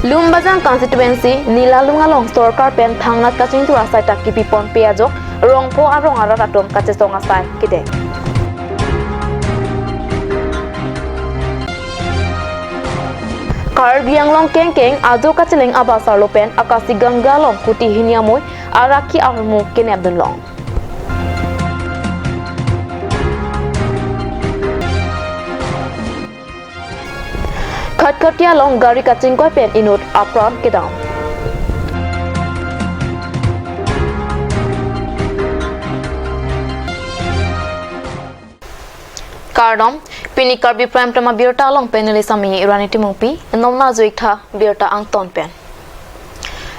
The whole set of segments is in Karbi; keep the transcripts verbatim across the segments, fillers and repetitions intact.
Lumbajong constituency Nilalung along sorkar pen thangnat kachingthur asai ta kipi ponpe ajok Rongpho arong arat atum kachesong asai kedeng. Karbi Anglong kengkeng ajo kacheleng abasarlo pen Akasi Ganga along kuti hini amoi arakhi ahormu kenep dunlong. Khatkhati along gari kachingkoi pen inut apran kedam. Kardom, pini Karbi Prime Time abirta along pen neli Sami Rani Timungpi, nomna juik tha birta angton pen.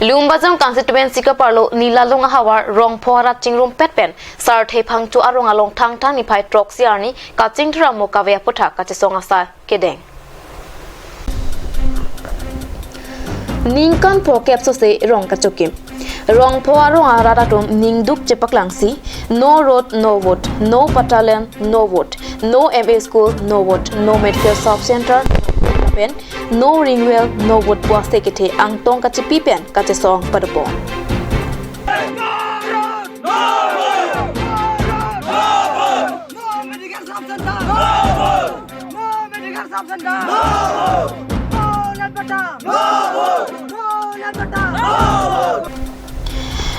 Lumbajong constituency kaparlo Nilalung ahavar Rongpho arat chingrumpet pen Sarthe Phangcho arong along Thangthang niphai throksi arni kachingthur amo kave aputhak kachesong asai kedeng. Ningkan phokep sose rong kachokim. Rongpho arong arat atum ningduk chepaklangsi, no road, no vote, no patta land, no vote, no M A school, no vote, no medical sub center, pen no ring well, no vote puase kethe angtong kachipi pen kachesong padopon.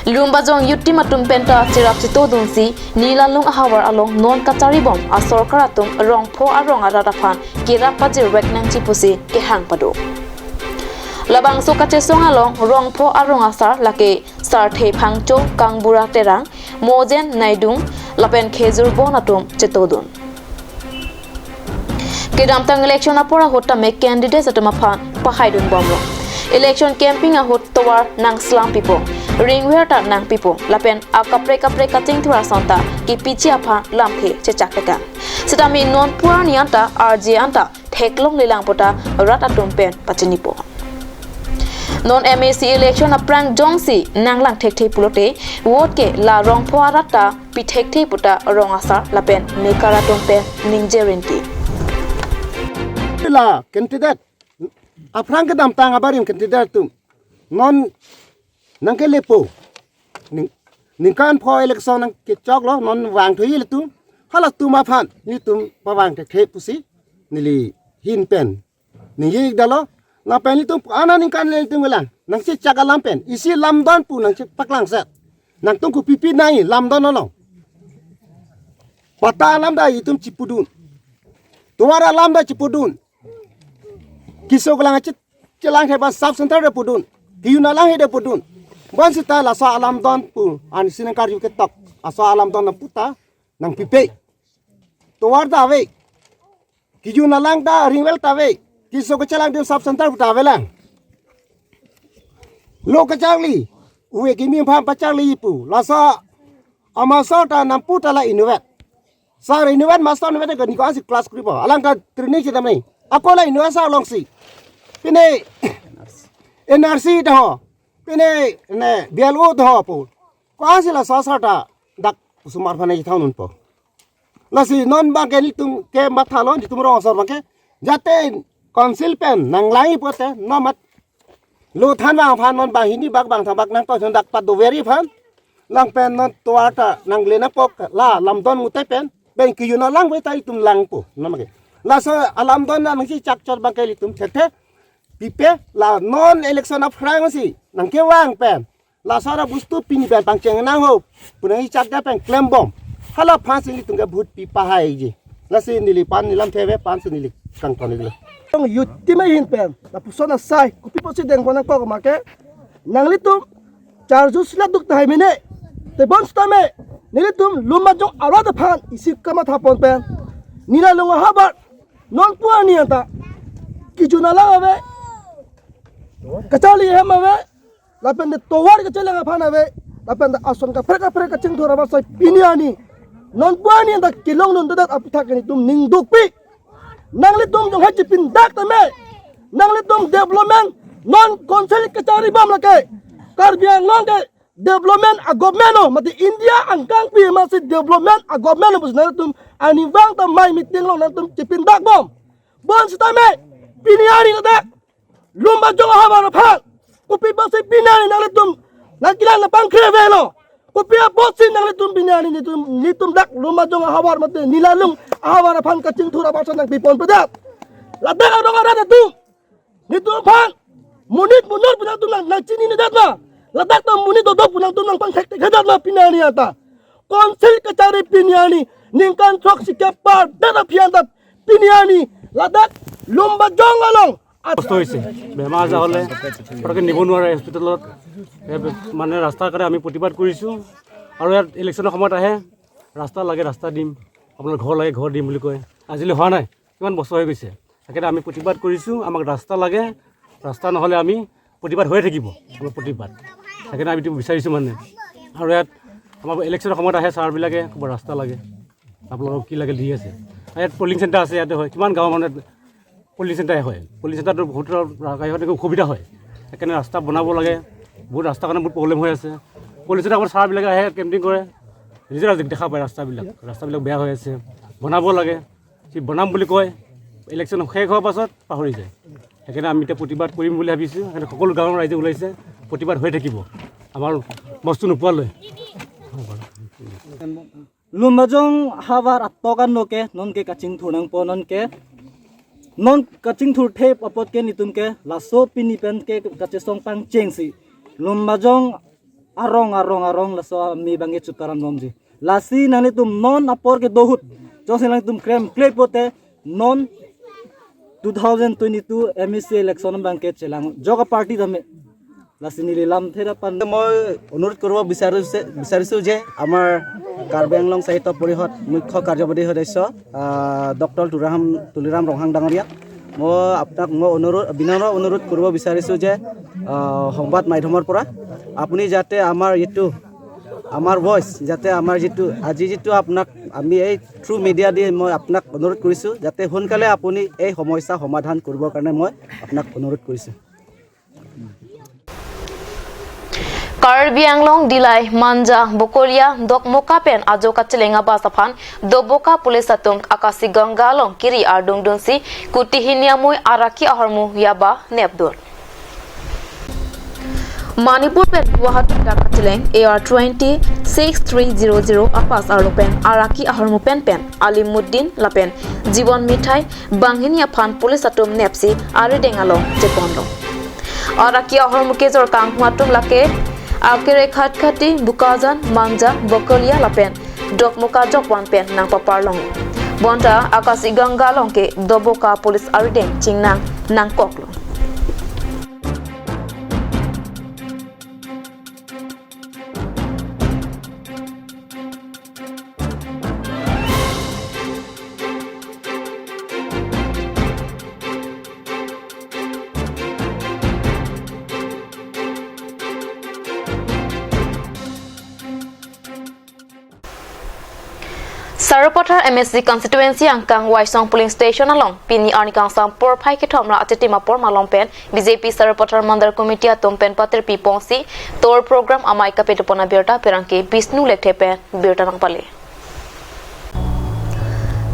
Lumbajong youth team atum penta cherap chetodunsi Nilalung ahavar along non kacharibom asorkar atum Rongpho arong arat aphan kerap pajirvek nangji pusi kehang pado. Labangso kachesong along Rongpho arong asar lake Sarthe Phangcho, Kangbura Terang, Mojen Naidung lapen Khejur Bon atum chetodun. Kedamtang election apor ahut tame candidate atum aphan pahaidun bomlo. Election campaign ahut tovar nangslam pipo, ringware ta nangpipo, lapen akaprek kaprek kachingthur ason ta kipichi aphan lamthe chechak tekang. Sitame non pu arni anta, R J anta theklonglelang puta rat atum pen pachinipo. Non M A C election aphrang jongsi nanglang thekthe pulote vote ke la Rongpho arat ta pi thekthe puta rong asar lapen mekar atum pen ningje rinti. La candidate aphrang kedamtang abarim candidate atum non nangkelepo. Ning, ningkan pho election nangkechoklo, non vangthuji ilitum. Halatum aphan nelitum pavang thekthe pusi neli ahin pen ningje-ik dalo. Lapen nelitum ana ningkan le nelitum kelang nangchechak alam pen isi lamdon pu nangchepaklangset. Nangtum kopipi nangji lamdon along. Patta alam ta itum chipudun. Tovar alam ta chipudun. Keso kelang che-, chelangthe ba sub center ta pudun. Kejun alang he ta pudun. Bonsita laso alamdon pu ansi nangkarju ketok. Laso alamdon puta nangpipe. Tovar ta ave. Kejun alang ta ring well ta ave. Keso kechelang adim sub center pu ta avelang. Lo kacharli. Ove kimi aphan pacharli pu. Laso amasor ta nampu ta la inutvet. Sar inutvet, master inutvet ke niko asi class kripo. Alang ta training chedam nai. Ako la inutvet sar longsi. Pine N R C ta ho. Pine ne B L O ta ho pu. Ko asi la sar sar ta dak osomar aphan nangthan unpo. Lasi non abang ke nelitum kemathalo, nelitum rong asor abang ke. Jate council pen nanglangji pulote, non mat lo than abang aphan non banghini bak bangtha bak nangtoi thun dak pat doveri aphan. Lang pen non tovar ta nangle nangpo la lamdon ngute pen. Pen kejun alang ave ta itum langpo. Non abang ke. Laso alamdon nangchechak chot abang ke ilitum thekthe pipe la non election aphrang si nangkevang pen. Laso ra bostu pini pen pangcheng nang ho. Pu nangchechak det pen klembom. Hala aphansi nelitum ke vote pi pahaiji. Lasi neli aphan neli lamthe ave aphansi neli kangton-iklo. Tong youth team ahin pen lapuson asai kopi pusi dengpon nangkok ma ke, nanglitum charju sila duk tahai mene. Tebon sitame nelitum Lumbajong arat aphan isi kamathapon pen Nilalung ahavar non pu arni anta kejun alang ave, kacharli hem ave, lapen de tovar kachelang aphan ave, lapen de ason kaprek kaprek kachingthur aphan asai pini arni non pu arni anta kelongdundedet aputhak nelitum ningdukpik. Nanglitum jonghai chepindak tame. Nanglitum development non council kacharibom lake. Karbi Anglong ke development a-government lo, mate India angkangpi amatsi development a-government lo pusi nanglitum arnivang ta mai meeting along nangtum chepindakbom. Bonsitame pini arni ladak Lumbajong ahavar aphan. Kopi apotsi pini arni nanglitum nangkelang nangpangkre avelo? Kopi apotsi nanglitum pini arni netum, netum dak Lumbajong ahavar mate Nilalung ahavar aphan kachingthur abasan nangpiponpedet? Ladak arong arat atum, netum aphan monit monor pu nangtum nang, nangchininedet ma? Ladak ta monit dodok pu nangtum nangpangthekthekthedet ma pini arni anta? Council kachari pini arni ningkan throksi kepar det aphi anta pini arni ladak Lumbajong along at- কষ্ট হৈছে। বেমাৰ আজাৰ হ'লে পটককৈ নিব নোৱাৰে হস্পিটেলত। এই বে- মানে ৰাস্তাৰ কাৰণে আমি প্ৰতিবাদ কৰিছোঁ। আৰু ইয়াত ইলেকশ্যনৰ সময়ত আহে, ৰাস্তা লাগে, ৰাস্তা দিম, আপোনাৰ ঘৰ লাগে, ঘৰ দিম বুলি কয়। আজিলৈ হোৱা নাই, কিমান বছৰ হৈ গৈছে। সেইকাৰণে আমি প্ৰতিবাদ কৰিছোঁ, আমাক ৰাস্তা লাগে, ৰাস্তা নহ'লে আমি প্ৰতিবাদ হৈয়ে থাকিব, আমাৰ প্ৰতিবাদ। সেইকাৰণে আমি এইটো বিচাৰিছোঁ মানে। আৰু ইয়াত আমাৰ ইলেকশ্যনৰ সময়ত আহে ছাৰবিলাকে, ক'ব ৰাস্তা লাগে, আপোনালোকক কি লাগে দি আছে। আৰু ইয়াত পলিং চেণ্টাৰ আছে, ইয়াতে হয়, কিমান গাঁৱৰ মানে পলিং চেণ্টাৰ হয়। পলিং চেণ্টাৰটো বহুত ৰাইজৰ অসুবিধা হয়। সেইকাৰণে ৰাস্তা বনাব লাগে। বহুত ৰাস্তাৰ কাৰণে বহুত প্ৰব্লেম হৈ আছে। পলিং চেণ্টাৰ আমাৰ ছাৰবিলাকে আহে, কেম্পিং কৰে, নিজে ৰাইজক দেখা পায় ৰাস্তাবিলাক। ৰাস্তাবিলাক বেয়া হৈ আছে, বনাব লাগে। সি বনাম বুলি কয়, ইলেকশ্যন শেষ হোৱাৰ পাছত পাহৰি যায়। সেইকাৰণে আমি এতিয়া প্ৰতিবাদ কৰিম বুলি ভাবিছোঁ। সেইকাৰণে সকলো গাঁৱৰ ৰাইজে ওলাইছে, প্ৰতিবাদ হৈ থাকিব আমাৰ বস্তু নোপোৱালৈ। Lumbajong ahavar atok anlo ke non ke kachingthur nangpo, non ke non kachingthur thep apot ke netum ke laso pini pen ke kachesong pangchengsi Lumbajong arong arong arong laso ami abang ke chekaran bomji. Lasi nanglitum non apor kedo ahut jongsi nangtum krem kle pote non two thousand twenty-two M A C election abang ke chelang jok a party tame. Lasi neli lamthe ra pan. মই অনুৰোধ কৰিব বিচাৰিছে বিচাৰিছোঁ যে আমাৰ কাৰ্বি আংলং সাহিত্য পৰিষদ মুখ্য কাৰ্যবাহী সদস্য আহ, ডক্টৰ তুলাৰাম তুলিৰাম ৰংহাং ডাঙৰীয়া, মই আপোনাক মই অনুৰোধ বিনম্ৰ অনুৰোধ কৰিব বিচাৰিছোঁ যে আহ, সংবাদ মাধ্যমৰ পৰা আপুনি যাতে আমাৰ এইটো আমাৰ ভইচ যাতে আমাৰ যিটো আজি যিটো আপোনাক আমি এই থ্ৰু মিডিয়া দি মই আপোনাক অনুৰোধ কৰিছোঁ যাতে সোনকালে আপুনি এই সমস্যা সমাধান কৰিবৰ কাৰণে মই আপোনাক অনুৰোধ কৰিছোঁ। Karbi Anglong Dillai, Manja, Bokolia, Dokmoka pen ajo kacheleng a-bus aphan Doboka police atum Akashi Ganga along kiri ardung dunsi kuti hini amoi araki ahormu yaba nepdun. Manipur pen Guwahati dak kacheleng A R twenty six three zero zero a-bus arlo pen araki ahormu penpen Alimuddin lapen Jiwan Mithai banghini aphan police atum nepsi arideng along cheponlo. Araki ahormu kejor kanghu atum lake Akere Khatkhati, Bokajan, Manja, Bokolia lapen Dokmoka jokvan pen nangpaparlong. Bonta Akashi Ganga along ke Doboka police arideng chingnang nangkoklo. Sarupathar M A C constituency angkang Waisong polling station along pini arni kangsam porphai kethom ra achitim apor malom pen B J P Sarupathar Mandal Committee atum pen patirpi ponsi tour program amei kapedopon abirta pherangke Bishnu Lekthe pen birta nangpale.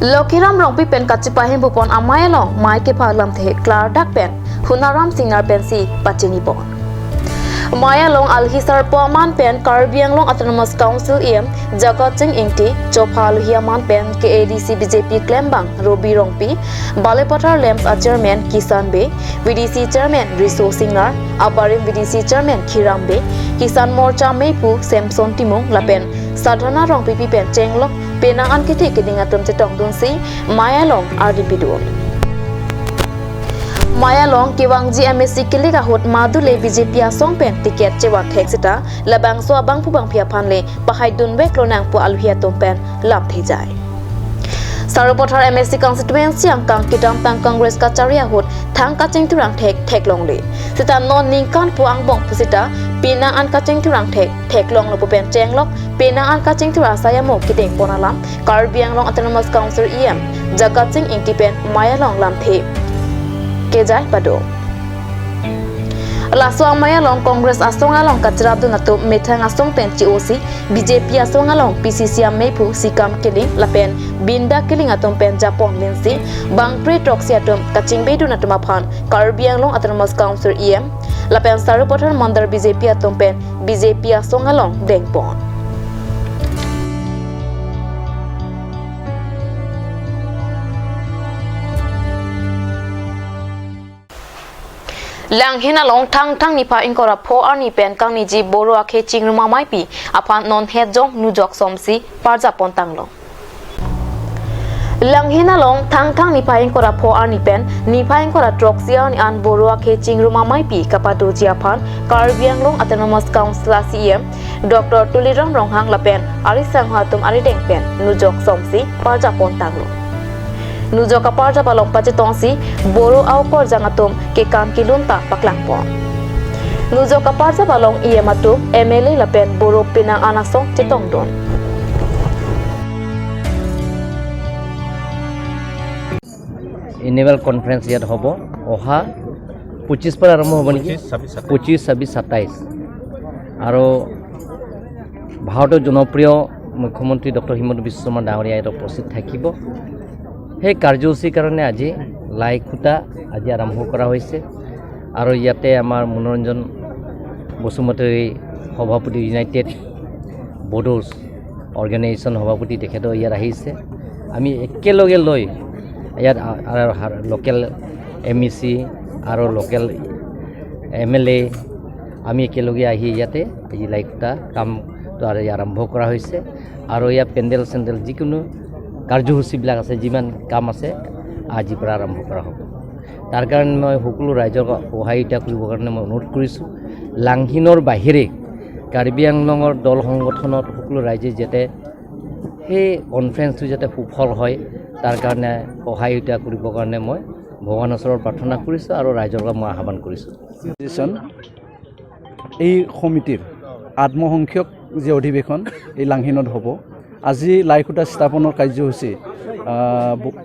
Lokhiram Rongpi pen kachipahempupon amei along mei kepha lamthe klardak pen Hunaram Singnar pensi pachinipon. Mei along alhi sarpo aman pen Karbi Anglong Autonomous Council E M Jagat Sing Ingti, chopha alohi aman pen K A D C B J P klembang Robi Rongpi, Balipathar LAMPS a chairman Kisan Bey, V D C chairman Riso Singnar, abarim V D C chairman Khiram Bey, Kisan Morcha meipu Samson Timung lapen Sadhana Rongpipi pen chenglok penang an kethe keding atum chetong dunsi mei along ardi pidun. Mei along kevangji M A C kilik ahut madule B J P asong pen ticket chevan thek seta labangso abangphu bangphi aphan le pahai dunvek lonang pu alohi atum pen lamthe jai. Sarupathar M A C constituency angkang kedamtang Congress kachari ahut thang kachingthur angthek theklongle. Seta non ningkan pu angbong pusita penang an kachingthur angthek theklonglo pu pen chenglok penang an kachingthur asai amo kedengpon alam Karbi Anglong Autonomous Council E M Jagat Sing Ingti pen mei along lamthe kejai pado. Laso amei along Congress asong along kacharapdun atum methang asong pen chi-osi, B J P asong along P C C amei aphu Sikam Killing lapen Binda Killing atum pen japon linsi, bangpre throksi atum kachingbedun atum aphan Karbi Anglong Autonomous Council E M lapen Sarupathar Mandal B J P atum pen B J P asong along dengpon. Langhin along Thangthang niphai ingkoi ra pho arni pen kangniji Boro akhei chingrum ameipi aphan non hetjong nujok somsi parjapon tanglo. Langhin along Thangthang niphai ingkoi ra pho arni pen niphai ingkoi ra throksi arni an Boro akhei chingrum ameipi kapadoji aphan Karbi Anglong Autonomous Council a C E M Doctor Tuliram Ronghang lapen arisangho atum arideng pen nujok somsi parjapon tanglo. Nujok kaparjap along pachetongsi Boro akorjang atum kekan kelun ta paklangpon. Nujok kaparjap along E M atum, M L A lapen Boro penang an asong chetongdun. Annual conference ইয়াত হ'ব। অহা পঁচিছ পৰা আৰম্ভ হ'ব নেকি? পঁচিছ, ছাব্বিছ, সাতাইছ। পঁচিছ, ছাব্বিছ, সাতাইছ। আৰু ভাৰতৰ জনপ্ৰিয় মুখ্যমন্ত্ৰী ডক্টৰ হিমন্ত বিশ্ব শৰ্মা ডাঙৰীয়া ইয়াত উপস্থিত থাকিব। সেই কাৰ্যসূচীৰ কাৰণে আজি লাই খুঁটা আজি আৰম্ভ কৰা হৈছে। আৰু ইয়াতে আমাৰ মনোৰঞ্জন বসুমতাৰী, সভাপতি, ইউনাইটেড বডোজ অৰ্গেনাইজেশ্যন সভাপতি, তেখেতো ইয়াত আহিছে। আমি একেলগে লৈ ইয়াত আ-, আ-, লোকেল এম ই চি আৰু লোকেল এম এল এ, আমি একেলগে আহি ইয়াতে আজি লাই খুঁটা কামটো আজি আৰম্ভ কৰা হৈছে। আৰু ইয়াত পেণ্ডেল চেণ্ডেল যিকোনো কাৰ্যসূচীবিলাক আছে, যিমান কাম আছে, আজিৰ পৰা আৰম্ভ কৰা হ'ব। তাৰ কাৰণে মই সকলো ৰাইজক সহায়িতা কৰিবৰ কাৰণে মই অনুৰোধ কৰিছোঁ। লাংহিনৰ বাহিৰে কাৰ্বি আংলঙৰ দল সংগঠনত সকলো ৰাইজে যাতে সেই কনফাৰেন্সটো যাতে সুফল হয়, তাৰ কাৰণে সহায়িতা কৰিবৰ কাৰণে মই ভগৱানৰ ওচৰত প্ৰাৰ্থনা কৰিছোঁ আৰু ৰাইজৰ পৰা মই আহ্বান কৰিছোঁ। অধিৱেশন, এই সমিতিৰ আত্মসংখ্যক যি অধিৱেশন এই লাংহিনত হ'ব। আজি লাই খুঁটা স্থাপনৰ কাৰ্যসূচী, আহ, ব-,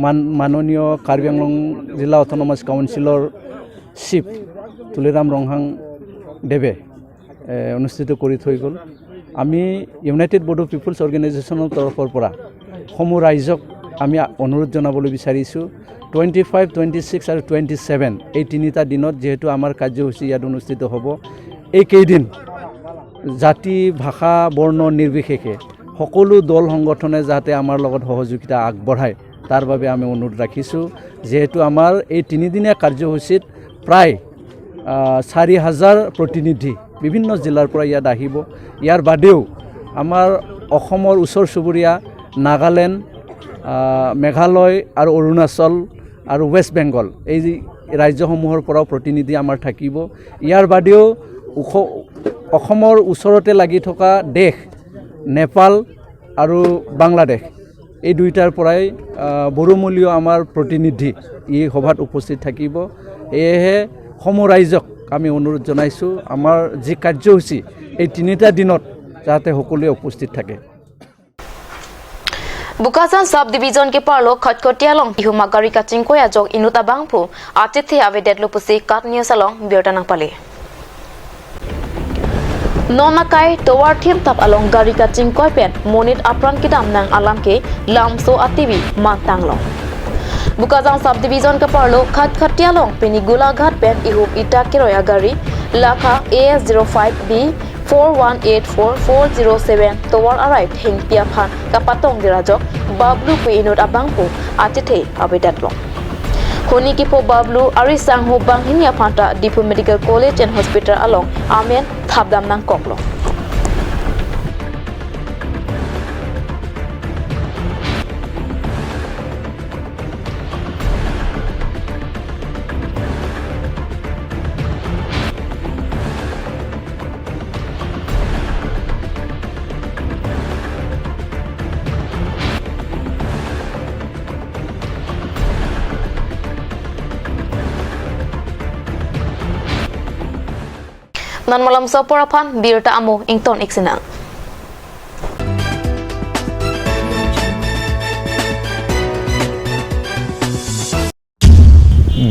মান-, মাননীয় কাৰ্বি আংলং জিলা অট'নমাছ কাউন্সিলৰ চিফ তুলিৰাম ৰংহাং দেৱে, এ, অনুষ্ঠিত কৰি থৈ গ'ল। আমি ইউনাইটেড বড়ো পিপলছ অৰ্গেনাইজেশ্যনৰ তৰফৰ পৰা সমূহ ৰাইজক আমি অনুৰোধ জনাবলৈ বিচাৰিছোঁ, টুৱেণ্টি ফাইভ, টুৱেণ্টি ছিক্স আৰু টুৱেণ্টি ছেভেন, এই তিনিটা দিনত যিহেতু আমাৰ কাৰ্যসূচী ইয়াত অনুষ্ঠিত হ'ব, এইকেইদিন জাতি, ভাষা, বৰ্ণ নিৰ্বিশেষে সকলো দল সংগঠনে যাতে আমাৰ লগত সহযোগিতা আগবঢ়ায়, তাৰ বাবে আমি অনুৰোধ ৰাখিছোঁ। যিহেতু আমাৰ এই তিনিদিনীয়া কাৰ্যসূচীত প্ৰায়, আহ, চাৰি হাজাৰ প্ৰতিনিধি বিভিন্ন জিলাৰ পৰা ইয়াত আহিব। ইয়াৰ বাদেও আমাৰ অসমৰ ওচৰ চুবুৰীয়া নাগালেণ্ড, আহ, মেঘালয় আৰু অৰুণাচল আৰু ৱেষ্ট বেংগল, এই যি ৰাজ্যসমূহৰ পৰাও প্ৰতিনিধি আমাৰ থাকিব। ইয়াৰ বাদেও ওখ-, অসমৰ ওচৰতে লাগি থকা দেশ নেপাল আৰু বাংলাদেশ, এই দুইটাৰ পৰাই, আহ, বড়োমূলীয় আমাৰ প্ৰতিনিধি এই সভাত উপস্থিত থাকিব। সেয়েহে সমূহ ৰাইজক আমি অনুৰোধ জনাইছোঁ, আমাৰ যি কাৰ্যসূচী এই তিনিটা দিনত যাতে সকলোৱে উপস্থিত থাকে। Bokajan Sub Division keparlo Khatkhati along ihum agari kachingkoi ajok inut abangphu achethe avedetlo pusi KAT News along birta nangpale. Non akai tovar thimthap along gari kachingkoi pen monit apran kedam nang alam ke lamso ativi mantanglo. Bokajan Sub Division keparlo Khatkhati along pini Golaghat pen ihum ita keroi agari lakha A S zero five B four one eight four four zero seven tovar arai thengpi aphan kapatongdir ajok Bablu pu inut abangphu achethe avedetlo. Huni kepho Bablu arisangho banghini aphan ta Diphu Medical College and Hospital along amen thapdam nangkoklo. Non malomso apor aphan birta amo ington iksinang.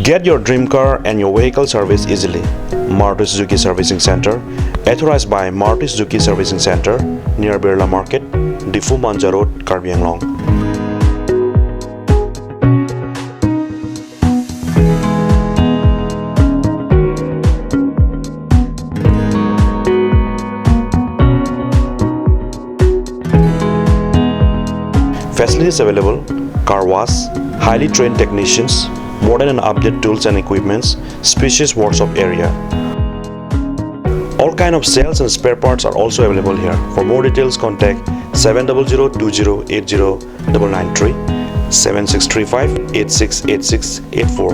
Get your dream car and your vehicle service easily. Maruti Suzuki Servicing Center, authorized by Maruti Suzuki Servicing Center, near Birla Market, Diphu Manja Road, Karbi Anglong. Facilities available: car wash, highly trained technicians, modern and updated tools and equipments, spacious workshop area. All kind of sales and spare parts are also available here. For more details, contact seven double zero two zero eight zero double nine three, seven six three five eight six eight six eight four.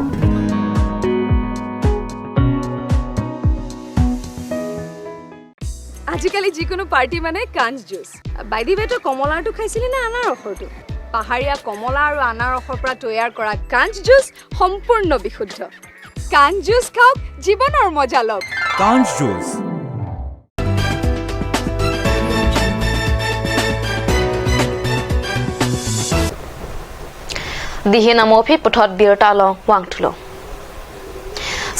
আজিকালি যিকোনো পাৰ্টি মানে কাঞ্চ juice. By the ৱে, তই কমলাৰটো খাইছিলি নে আনাৰসৰটো? পাহাৰীয়া কমলা আৰু আনাৰসৰ পৰা তৈয়াৰ কৰা কাঞ্চ জুচ সম্পূৰ্ণ বিশুদ্ধ। কাঞ্চ জুচ খাওক, জীৱনৰ মজা লওক। কাঞ্চ juice. Dihin amo aphi puthot birta along vangthulo.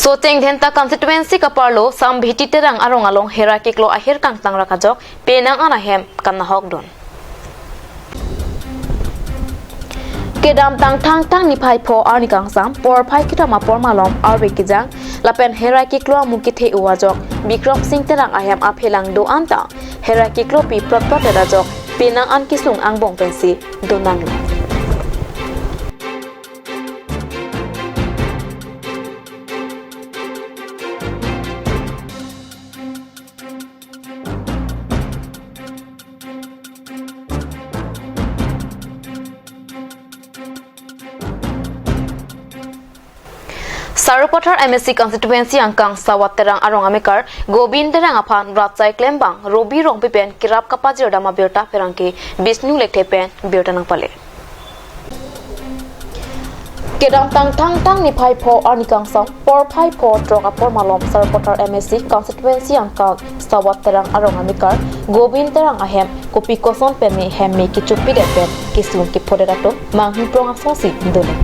Socheng Dhenta constituency kaparlo Sambhiti Terang arong along Herai Kiklo ahir kangtang rak ajok penang an ahem kanahok dun. Kedamtang Thangthang niphai pho arni kangsam porphai kethom apor malom arve kejang lapen Herai Kiklo amu kethe-o ajok Bikram Sing Terang ahem aphelang do-an ta Herai Kiklo pi protprot ajok penang an kesung angbong pensi donanglo. Sarupathar M A C constituency angkang Sawat Terang arong amekar Gobin Terang aphan rat asai klembang Robi Rongpi pen kerap kapajirdam abirta pherangke Bishnu Lekthe pen birta nangpale. Kedamtang Thangthang niphai pho arni kangsam porphai pho throk apor malom Sarupathar M A C constituency angkang Sawat Terang arong amekar Gobin Terang ahem kopi koson pen me hem me kechopidet pen kesung kephodet atum manghu prong asonsi dolo.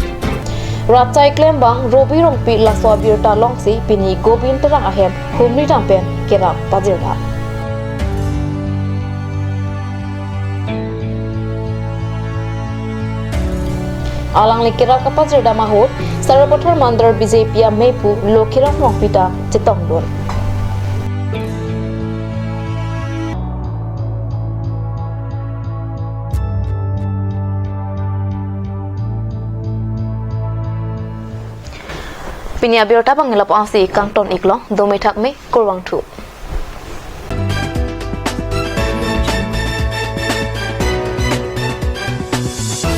Rat asai klembang Robi Rongpi laso abirta longsi pini Gobin Terang ahem humridam pen kerap pajirdam. Alangli kerap kapajirdam ahut Sarupathar mandal B J P ameipu Lokhiram Rongpi ta chetongdun. Pini abirta abang lapu-an si kangton iklo, dome thakme, kurvangthu.